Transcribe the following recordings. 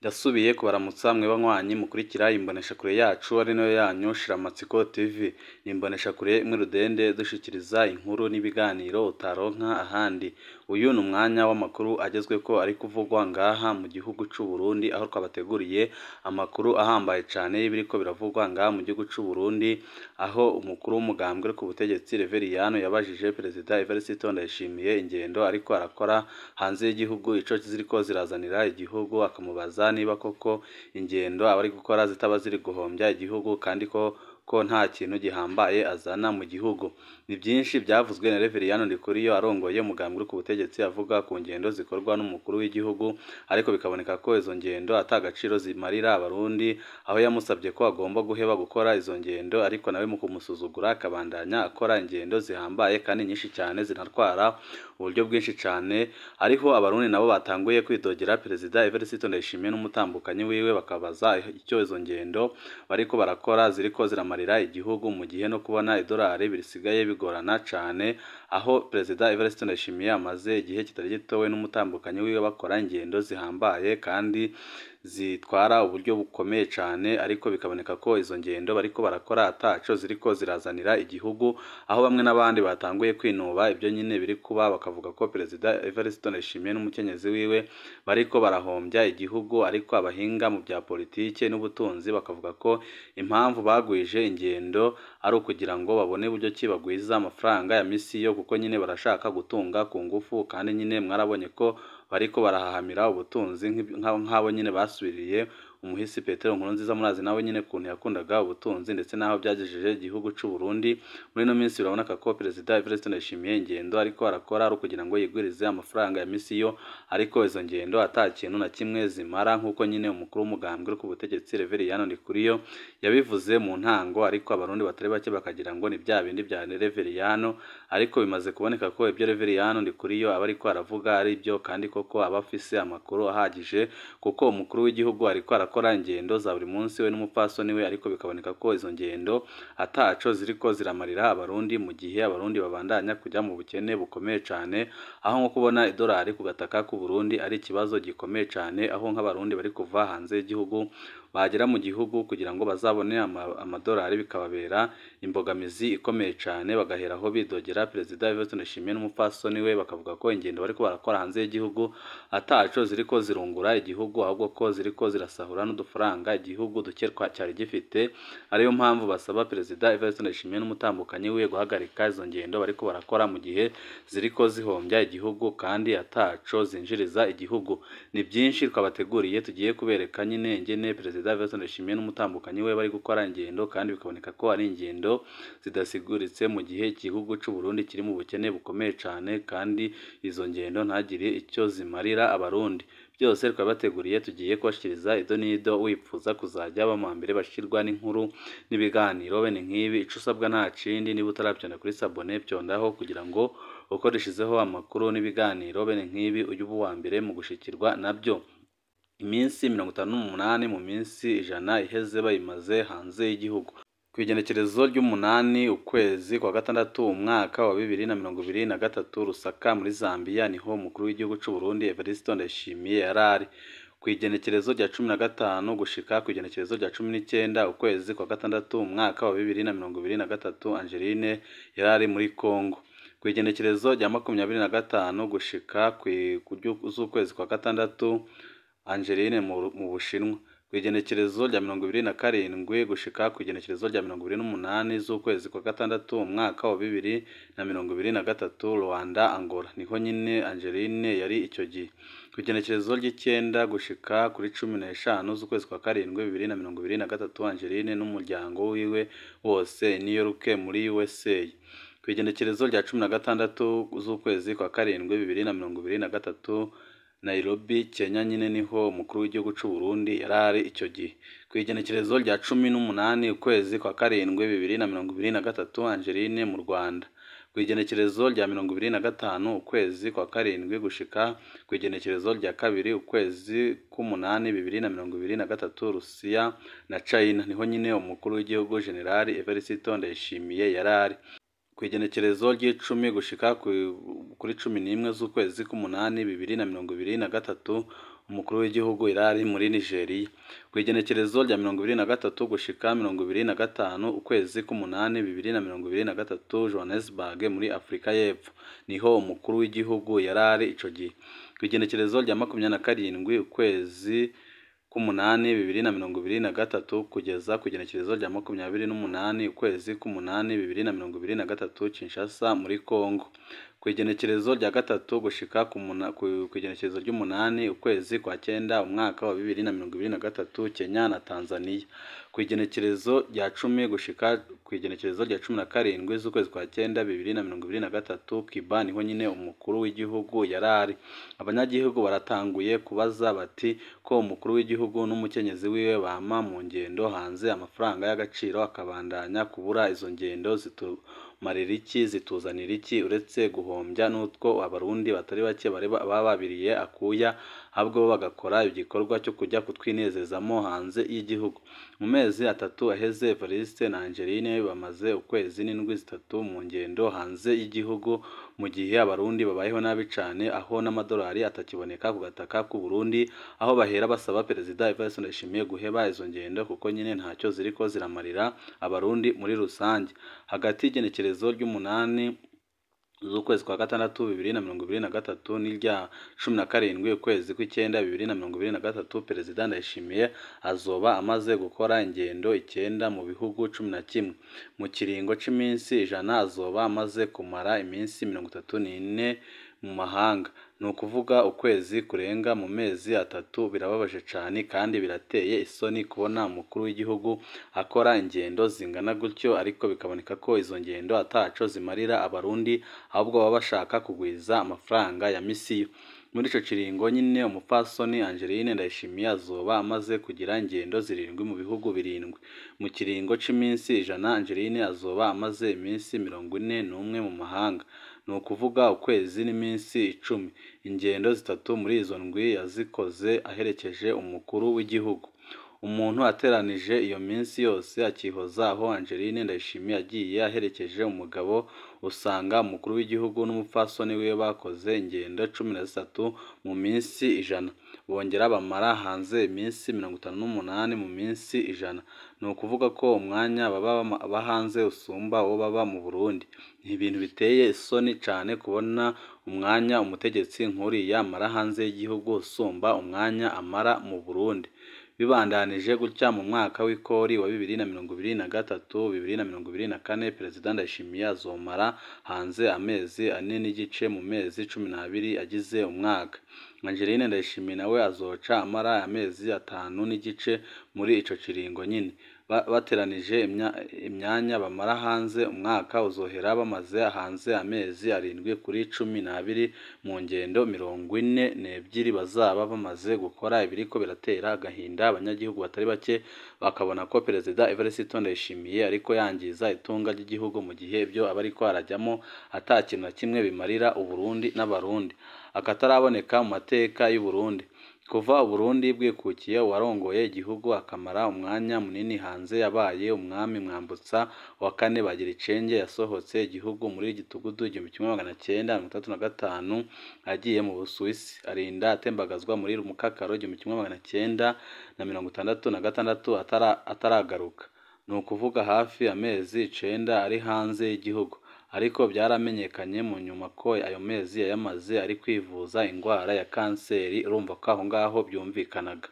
Ndasubiye kubaramutsa mwe banywanyi mukurikira imboneshakure yacu ari nayo yanyu Shiramatsiko TV. Ni imboneshakure imwe rudende dushikiriza inkuru n'ibiganiro utaronka ahandi. Uyu ni umwanya w'amakuru agezweko ari kuvugwa ngaha mu gihugu c'u Burundi, aho twabateguriye amakuru ahambaye cane y'ibiriko biravugwa ngaha mu gihugu c'u Burundi, aho umukuru w'umugambwe uri ku butegetsi Reveriyano yabajije Perezida Evariste Ndayishimiye ingendo ariko arakora hanze y'igihugu ico ziriko zirazanira igihugu, akamubaza niba koko ingendo aba ari gukora zitaba ziri guhombya igihugu kandi ko nta kintu gihambaye azana mu gihugu. Ni byinshi byavuzwe na Reveriyano Ndikuriyo arongoye umugambwe uri ku butegetsi, avuga ku ngendo zikorwa n'umukuru w'igihugu, ariko bikaboneka ko izo ngendo ata gaciro zimarira Abarundi, aho yamusabye ko agomba guheba gukora izo ngendo, ariko nawe mu kumusuzugura akabandanya akora ingendo zihambaye kandi nyinshi cyane zinatwara uburyo bwinshi cyane. Ariho Abarundi nabo batanguye kwidogera Perezida Evariste Ndayishimiye n'umutambukanyi wiwe, bakabaza icyo izo ngendo bariko barakora ziriko ziramarira igihugu, mu gihe no kubona idolari bisigaye bigorana cane, aho Perezida Evariste Ndayishimiye amaze igihe kitari gito we n'umutambukanyi wiwe bakora ingendo zihambaye kandi zitwara uburyo bukomeye cane, ariko bikaboneka ko izo ngendo bariko barakora ataco ziriko zirazanira igihugu, aho bamwe n'abandi batanguye kwinuba ibyo nyine biri kuba, bakavuga ko Perezida Evariste Ndayishimiye n'umukenyezi wiwe bariko barahombya igihugu. Ariko abahinga mu bya politike n'ubutunzi bakavuga ko impamvu bagwije ingendo ari ukugira ngo babone uburyo ki bagwiza amafaranga ya misiyo, kuko nyine barashaka gutunga ku ngufu, kandi nyine mwarabonye ko bariko barahahamira ubutunzi nk'abo nyine basubiriye umuhisi Petero Nkurunziza. Murazi nawe nyine ukuntu yakundaga ubutunzi ndetse n'aho byagejeje igihugu c'u Burundi. Muri ino minsi biraboneka ko Perezida Evariste Ndayishimiye ingendo ariko arakora ari ukugira ngo yigwirize amafaranga ya misiyo, ariko izo ngendo ata kintu na kimwe zimara, nk'uko nyine umukuru w'umugambwe uri ku butegetsi Reveriyano Ndikuriyo yabivuze mu ntango, ariko Abarundi batari bake bakagira ngo ni bya bindi bya Reveriyano, ariko bimaze kuboneka ko ibyo Reveriyano Ndikuriyo aba ariko aravuga ari byo, kandi koko aba afise amakuru ahagije, kuko umukuru w'igihugu ariko arakora ingendo za buri munsi we n'umupfasoni we, ariko bikaboneka ko izo ngendo ataco ziriko ziramarira Abarundi, mu gihe Abarundi babandanya kujya mu bukene bukomeye cane, aho nko kubona idolari ku gataka k'u Burundi ari ikibazo gikomeye cane, aho nk'Abarundi bari kuva hanze y'igihugu bagera mu gihugu kugira ngo bazabone amadolari bikababera imbogamizi ikomeye cane, bagaheraho bidogera Perezida Evariste Ndayishimiye n'umupfasoni we, bakavuga ko ingendo bariko barakora hanze y'igihugu ataco ziriko zirungura igihugu, ahubwo ko ziriko zirasahura n'udufaranga igihugu duke cyari gifite. Ariyo mpamvu basaba Perezida Evariste Ndayishimiye n'umutambukanyi wiwe guhagarika izo ngendo bariko barakora mu gihe ziriko zihombya igihugu kandi ataco zinjiriza igihugu. Ni byinshi twabateguriye, tugiye kubereka nyine ingene Perezida Evariste Ndayishimiye n'umutambukanyi we bari gukora ingendo, kandi bikaboneka ko ari ingendo zidasiguritse mu gihe igihugu c'u Burundi kiri mu bukene bukomeye cane, kandi izo ngendo ntagire icyo zimarira Abarundi. Byose twabateguriye, tugiye kubashikiriza ido n'ido. Wipfuza kuzajya aba mbere bashirwa n'inkuru n'ibiganiro bene nk'ibi, ico usabwa nta kindi, niba utaravyonda kuri sabone vyondaho kugira ngo uko dushizeho amakuru n'ibiganiro bene nk'ibi ujye uba uwa mbere mu gushikirwa nabyo. Iminsi 58 mu minsi 100 iheze bayimaze hanze y'igihugu. Ku igenekerezo ry'umunani ukwezi kwa gatandatu umwaka wa 2023, Lusaka muri Zambia niho umukuru w'igihugu c'u Burundi Evariste Ndayishimiye yarari. Ku igenekerezo rya 15 gushika ku igenekerezo rya 19 ukwezi kwa gatandatu umwaka wa 2023, Angeline yarari muri Congo. Ku igenekerezo rya 25 gushika z'ukwezi kwa gatandatu, Angeline mu Bushinwa. Ku igenekerezo rya 27 gushika ku igenekerezo rya 28 z'ukwezi kwa gatandatu umwaka wa 2023, Rwanda, Angola niho nyine Angeline yari icyo gihe. Ku igenekerezo ry'icenda gushika kuri 15 z'ukwezi kwa karindwi 2023, Angeline n'umuryango wiwe wose i New York muri USA. Ku igenekerezo rya 16 z'ukwezi kwa karindwi 2023, Nairobi, Kenya nyine niho umukuru w'igihugu c'u Burundi yarari icyo gihe. Ku igenekerezo rya 18 ukwezi kwa karindwi 2023, Angeline mu Rwanda. Ku igenekerezo rya 25 ukwezi kwa karindwi gushika ku igenekerezo rya 2 ukwezi k'umunani 2023, Rusiya na China niho nyine umukuru w'igihugu General Evariste Ndayishimiye yarari. Ku igenekerezo ry'icumi gushika kuri 11 z'ukwezi k'umunani 2023, umukuru w'igihugu irari muri Nigeria. Kw'igenekerezo rya 23 gushika 25 ukwezi k'umunani 2023 Johannesburg muri Afrika y'Epfo niho umukuru w'igihugu yarari ico gihe. Kw'igenekerezo rya 27 ukwezi k'umunani 2023 kugeza ku igenekerezo rya 28 ukwezi k'umunani 2023 Kinshasa muri Congo. Ku igenekerezo rya 3 gushika ku igenekerezo ry'umunani ukwezi kwa cyenda umwaka wa 2023 Kenya na Tanzania. Ku igenekerezo rya 10 gushika ku igenekerezo rya 17 z'ukwezi kwa cyenda 2023 Cuba niho nyine umukuru w'igihugu yarari. Abanyagihugu baratanguye kubaza bati ko umukuru w'igihugu n'umukenyezi wiwe bama mu ngendo hanze amafaranga y'agaciro akabandanya kubura, izo ngendo zitumarira iki, zituzanira iki uretse guhombya n'utwo abarundi batari bake bari bababiriye akuya, ahubwo bagakora igikorwa cyo kujya kutwinezezamo hanze y'igihugu. Mu mezi atatu aheze Evariste na Angeline bamaze ukwezi n'indwi zitatu mu ngendo hanze y'igihugu, mu gihe abarundi babayeho nabi cane, aho n'amadolari atakiboneka ku gataka k'u Burundi, aho bahera basaba Perezida Evariste Ndayishimiye guheba izo ngendo kuko nyine ntacyo ziriko ziramarira abarundi muri rusange. Hagati y'igenekerezo ry'umunani z'ukwezi kwa gatandatu 2023 n'irya 17 ukwezi kw'icyenda 2023 Perezida Ndayishimiye azoba amaze gukora ingendo 9 mu bihugu 11. Mu kiringo c'iminsi 100 azoba amaze kumara iminsi 34 mu mahanga, ni ukuvuga ukwezi kurenga mu mezi atatu. Birababaje cane kandi birateye isoni kubona umukuru w'igihugu akora ingendo zingana gutyo, ariko bikaboneka ko izo ngendo ataco zimarira abarundi, ahubwo baba bashaka kugwiza amafaranga ya misiyo. Muri ico kiringo nyine umupfasoni Angeline Ndayishimiye azoba amaze kugira ingendo 7 mu bihugu 7. Mu kiringo c'iminsi 100 Angeline azoba amaze iminsi 41 mu mahanga, ni ukuvuga ukwezi n'iminsi 10. Ingendo 3 muri izo ndwi yazikoze aherekeje umukuru w'igihugu. Umuntu ateranije iyo minsi yose akihoza aho Angeline Ndayishimiye agiye aherekeje umugabo, usanga umukuru w'igihugu n'umupfasoni wiwe bakoze ingendo 13 mu minsi 100, bongera bamara hanze iminsi 58 mu minsi 100. Ni ukuvuga ko umwanya baba hanze usumba uwo baba mu Burundi. Ni ibintu biteye isoni cane kubona umwanya umutegetsi nk'uriya amara hanze y'igihugu usumba umwanya amara mu Burundi. Bibandanije gutya mu mwaka w'ikori wa 2023 2024 Perezida Ndayishimiye azomara hanze amezi 4.5 mu mezi 12 agize umwaka. Angeline Ndayishimiye nawe azoca amara amezi 5.5 muri ico kiringo nyine. Bateranije imyanya bamara hanze, umwaka uzohera bamaze hanze amezi 7 kuri 12 mu ngendo 42 bazaba bamaze gukora. Ibiriko biratera agahinda abanyagihugu batari bake, bakabona ko Perezida Evariste Ndayishimiye ariko yangiza itunga ry'igihugu, mu gihe ibyo aba ariko arajyamo ata kintu na kimwe bimarira Uburundi n'abarundi. Akataraboneka mu mateka y'u Burundi. Kuva Uburundi bwikukiye, uwarongoye igihugu akamara umwanya munini hanze yabaye umwami Mwambutsa wa kane Bagiricenge. Yasohotse igihugu muri Gitugudu 1935 agiye mu Busuwisi, arinda atembagazwa muri Mukakaro 1966 ataragaruka. Ni ukuvuga hafi amezi 9 ari hanze y'igihugu. Ariko byaramenyekanye mu nyuma ko ayo mezi yayamaze ari kwivuza ingwara ya kanseri. Urumva ko aho ngaho byumvikanaga.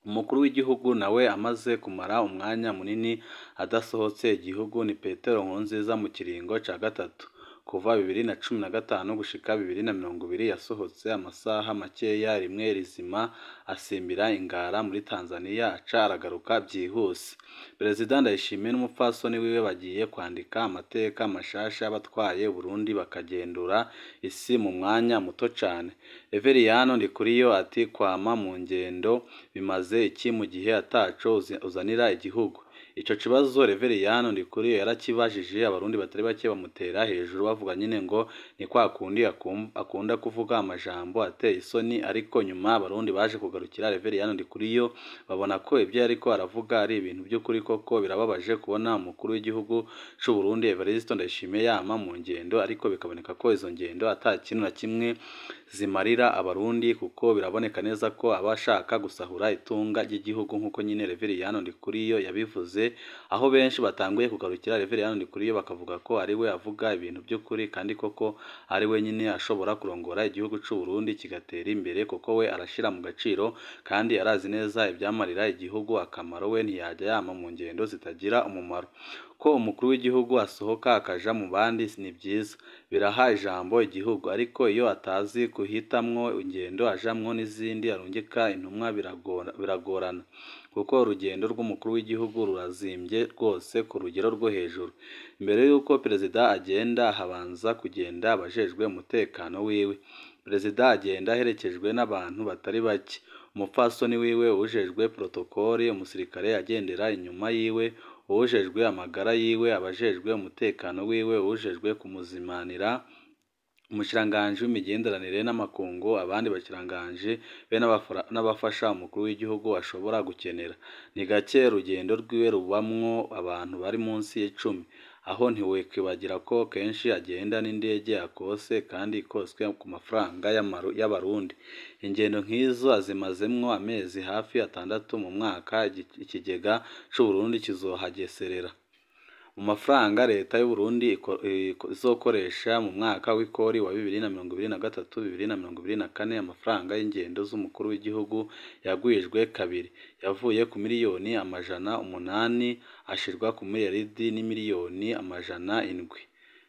Umukuru w'igihugu nawe amaze kumara umwanya munini adasohotse igihugu ni Petero Nkurunziza mu kiringo ca gatatu. Kuva 2015 gushika 2020 yasohotse amasaha makeya rimwe rizima, asimbira ingara muri Tanzania, aca aragaruka byihuse. Perezida Ndayishimiye n'umupfasoni wiwe bagiye kwandika amateka mashasha batwaye Burundi bakagendura isi mu mwanya muto cane. Everiyano Ndikuriyo ati kwama mu ngendo bimaze iki mu gihe ataco uzanira igihugu? Ico kibazo Reveriyano Ndikuriyo yarakibajije abarundi batari bake bamutera hejuru bavuga nyine ngo ni kwa kundi akunda kuvuga amajambo ateye isoni, ariko nyuma abarundi baje kugarukira Reveriyano Ndikuriyo babona ko ibyo yariko aravuga ari ibintu by'ukuri koko. Birababaje kubona umukuru w'igihugu c'u Burundi Evariste Ndayishimiye yama mu ngendo, ariko bikaboneka ko izo ngendo ata kintu na kimwe zimarira abarundi, kuko biraboneka neza ko aba ashaka gusahura itunga ry'igihugu nk'uko nyine Reveriyano Ndikuriyo yabivuze, aho benshi batanguye kugarukira Reveriyano Ndikuriyo bakavuga ko ari we avuga ibintu by'ukuri kandi koko ari we nyine ashobora kurongora igihugu c'u Burundi kigatera imbere, kuko we arashira mu gaciro kandi arazi neza ibyamarira igihugu akamaro, we ntiyajya yama mu ngendo zitagira umumaro. Ko umukuru w'igihugu asohoka akaja mu bandi ni byiza, biraha ijambo igihugu, ariko iyo atazi guhitamwo ingendo ajamwo n'izindi arungika intumwa biragorana, kuko urugendo rw'umukuru w'igihugu rurazimbye rwose ku rugero rwo hejuru. Mbere y'uko perezida agenda habanza kugenda abajejwe umutekano wiwe. Perezida agenda aherekejwe n'abantu batari bake, umupfasoni wiwe, uwujejwe protokoli, umusirikare agendera inyuma yiwe, uwujejwe amagara yiwe, abajejwe umutekano wiwe, uwujejwe kumuzimanira, umushikiranganji w'imigenderanire n'amakungu, abandi bashikiranganji be n'abafasha umukuru w'igihugu ashobora gukenera. Ni gake urugendo rwiwe rubamwo abantu bari munsi y'icumi, aho ntiwokwibagira ko kenshi agenda n'indege akose kandi ikoswe ku mafaranga y'abarundi. Ingendo nk'izo azimazemwo amezi hafi 6 mu mwaka, ikigega c'Uburundi kizohageserera. Mu mafaranga leta y'u Burundi izokoresha mu mwaka w'ikori wa 2023 2024, amafaranga y'ingendo z'umukuru w'igihugu yagwijwe kabiri, yavuye ku miliyoni 800 ashirwa ku miliyaridi n'imiliyoni 700.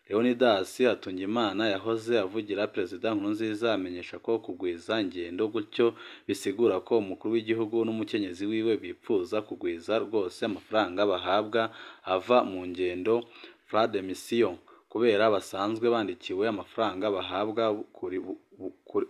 Leonidas Hatungimana yahoze avugira Perezida Nkurunziza amenyesha ko kugwiza ingendo gutyo bisigura ko umukuru w'igihugu n'umukenyezi wiwe bipfuza kugwiza rwose amafaranga bahabwa ava mu ngendo frais de mission, kubera basanzwe bandikiwe amafaranga bahabwa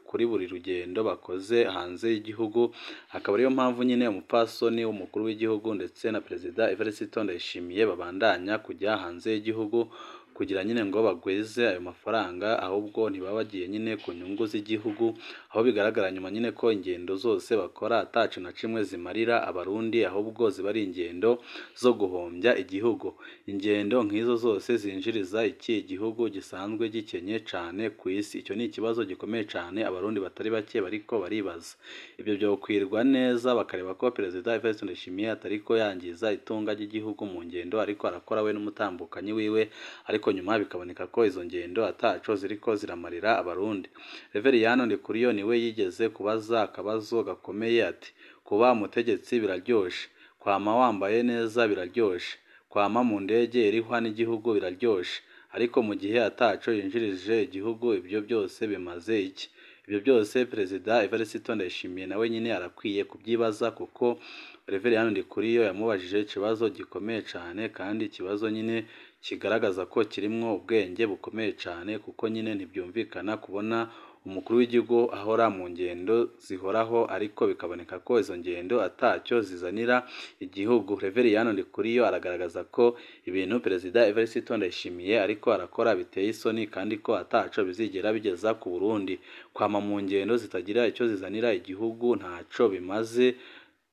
kuri buri rugendo bakoze hanze y'igihugu. Akaba ariyo mpamvu nyine umupfasoni w'umukuru w'igihugu ndetse na Perezida Evariste Ndayishimiye babandanya kujya hanze y'igihugu kugira nyine ngo bagwize ayo mafaranga, ahubwo ntibaba bagiye nyine ku nyungu z'igihugu, aho bigaragara nyuma nyine ko ingendo zose bakora ataco na kimwe zimarira abarundi, ahubwo ziba ari ingendo zo guhombya igihugu. Ingendo nk'izo zose zinjiriza iki igihugu gisanzwe gikenye cane ku isi? Icyo ni ikibazo gikomeye cane abarundi batari bake bariko baribaza. Ibyo byokwirwa neza bakareba ko Perezida Evariste Ndayishimiye atariko yangiza itunga ry'igihugu mu ngendo ariko arakora we n'umutambukanyi wiwe, ariko nyuma bikaboneka ko izo ngendo ataco ziriko ziramarira abarundi. Reveriyano Ndikuriyo niwe yigeze kubaza akabazo gakomeye ati: kuba umutegetsi biraryoshe, kwama wambaye neza biraryoshe, kwama mu ndege irihwa n'igihugu biraryoshe, ariko mu gihe ataco yinjirije igihugu ibyo byose bimaze iki? Ibyo byose Perezida Evariste Ndayishimiye nawe nyine arakwiye kubyibaza, kuko Reveriyano Ndikuriyo yamubajije ikibazo gikomeye cane, kandi ikibazo nyine kigaragaza ko kirimwo ubwenge bukomeye cane, kuko nyine ntibyumvikana kubona umukuru w'igihugu ahora mu ngendo zihoraho, ariko bikaboneka ko izo ngendo atacyo zizanira igihugu. Reveriyano Ndikuriyo aragaragaza ko ibintu Perezida Evariste Ndayishimiye ariko arakora biteye isoni, kandi ko ataco bizigera bigeza ku Burundi. Kwama mu ngendo zitagira icyo zizanira igihugu ntaco bimaze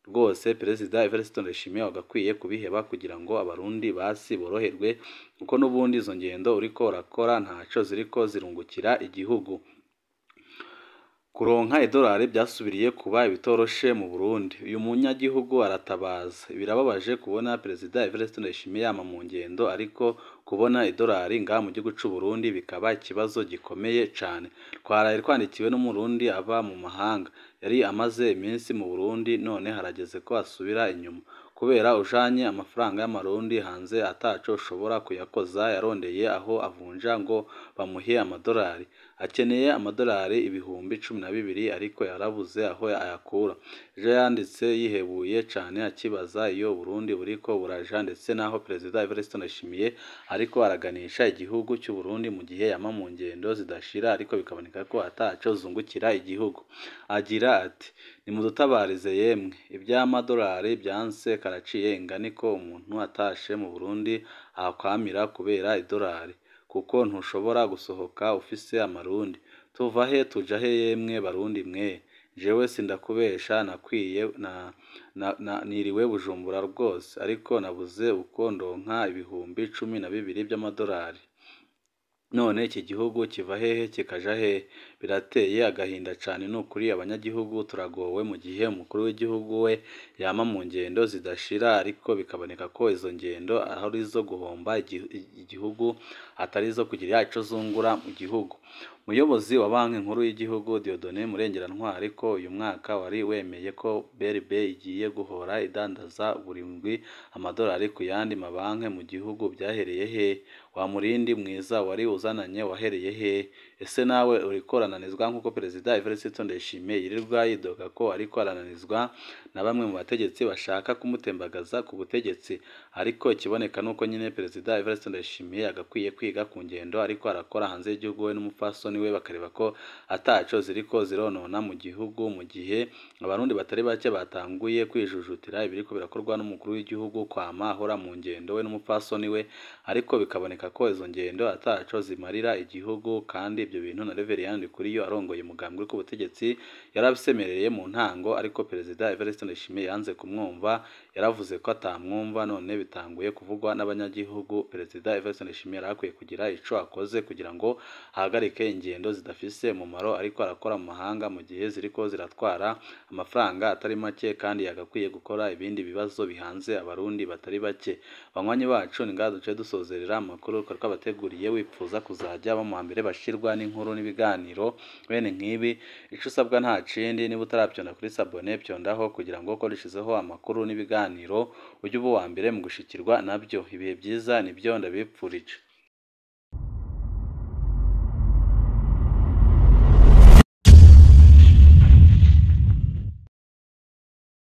rwose. Perezida Evariste Ndayishimiye agakwiye kubiheba kugira ngo abarundi basi boroherwe, kuko n'ubundi izo ngendo uriko urakora ntaco ziriko zirungukira igihugu. Kuronka idolari byasubiriye kuba ibitoroshe mu Burundi. Uyu munyagihugu aratabaza. Birababaje kubona Perezida Evariste Ndayishimiye yama mu ngendo, ariko kubona idolari ngaha mu gihugu c'u Burundi bikaba ikibazo gikomeye cane. Twaraye twandikiwe n'umurundi aba mu mahanga, yari amaze iminsi mu Burundi none harageze ko asubira inyuma, kubera ujanye amafaranga y'amarundi hanze ataco ushobora kuyakoza. Yarondeye aho avunja ngo bamuhe amadolari, akeneye amadolari 12,000 ariko yarabuze aho ayakura. Ejo yanditse yihebuye cane akibaza iyo Burundi buriko buraja ndetse n'aho Perezida Evariste Ndayishimiye ariko araganisha igihugu cy'u Burundi mu gihe yama mu ngendo zidashira, ariko bikaboneka ko ataco zungukira igihugu. Agira ati: Nimudutabarize yemwe, ivy'amadolari vyanse karaciye ingani ko umuntu atashe mu Burundi ahakwamira kubera idolari, kuko ntushobora gusohoka ufise amarundi. Tuva he tuja he yemwe Barundi mwe? Jewe sindakubesha nakwiye niriwe Bujumbura rwose, ariko nabuze uko ndonka 12,000 vy'amadolari. None iki gihugu kiva hehe kikaja hehe? Birateye agahinda cane nukuri, abanyagihugu turagowe mu gihe umukuru w'igihugu we yama mu ngendo zidashira, ariko bikaboneka ko izo ngendo ari izo guhomba igihugu atari izo kugira ico zungura mu gihugu. Umuyobozi wa Banki Nkuru y'Igihugu Dieudonné Murengerantwari ko uyu mwaka wari wemeye ko BRB igiye guhora idandaza buri ndwi amadolari ku yandi mabanki mu gihugu vyahereye he? Wa murindi mwiza wari uzananye wahereye he? Ese nawe uriko urananizwa nk'uko Perezida Evariste Ndayishimiye yirirwa yidoga ko ariko arananizwa na bamwe mu bategetsi bashaka kumutembagaza ku butegetsi? Ariko ikiboneka nuko nyine Perezida Evariste Ndayishimiye agakwiye kwiga ku ngendo ariko arakora hanze y'igihugu we n'umupfasoni we, bakareba ko ataco ziriko zironona mu gihugu, mu gihe abarundi batari bake batanguye kwijujutira ibiriko birakorwa n'umukuru w'igihugu kwama ahora mu ngendo we n'umupfasoni we, ariko bikaboneka ko izo ngendo ataco zimarira igihugu. Kandi ibyo bintu na Reverien Ndikuriyo arongoye umugambwe uri ku butegetsi yarabisemereye mu ntango, ariko Perezida Evariste Ndayishimiye yanze kumwumva, yaravuze ko atamwumva, none bitanguye kuvugwa n'abanyagihugu. Perezida Evariste Ndayishimiye yarakwiye kugira ico akoze kugira ngo ahagarike ingendo zidafise umumaro ariko arakora mu mahanga, mu gihe ziriko ziratwara amafaranga atari make, kandi yagakwiye gukora ibindi bibazo bihanze abarundi batari bake. Banywanyi bacu, ni ngaha duce dusozerera amakuru twari twabateguriye. Wipfuza kuzajya ba mu mbere bashirwa n'inkuru n'ibiganiro bene nk'ibi, ico usabwa nta kindi, niba utaravyonda kuri sabone vyondaho kugira ngo ko dushizeho amakuru n'ibiganiro ujye uba uwa mbere mu gushikirwa nabyo. Ibihe vyiza nivyo ndabipfurije.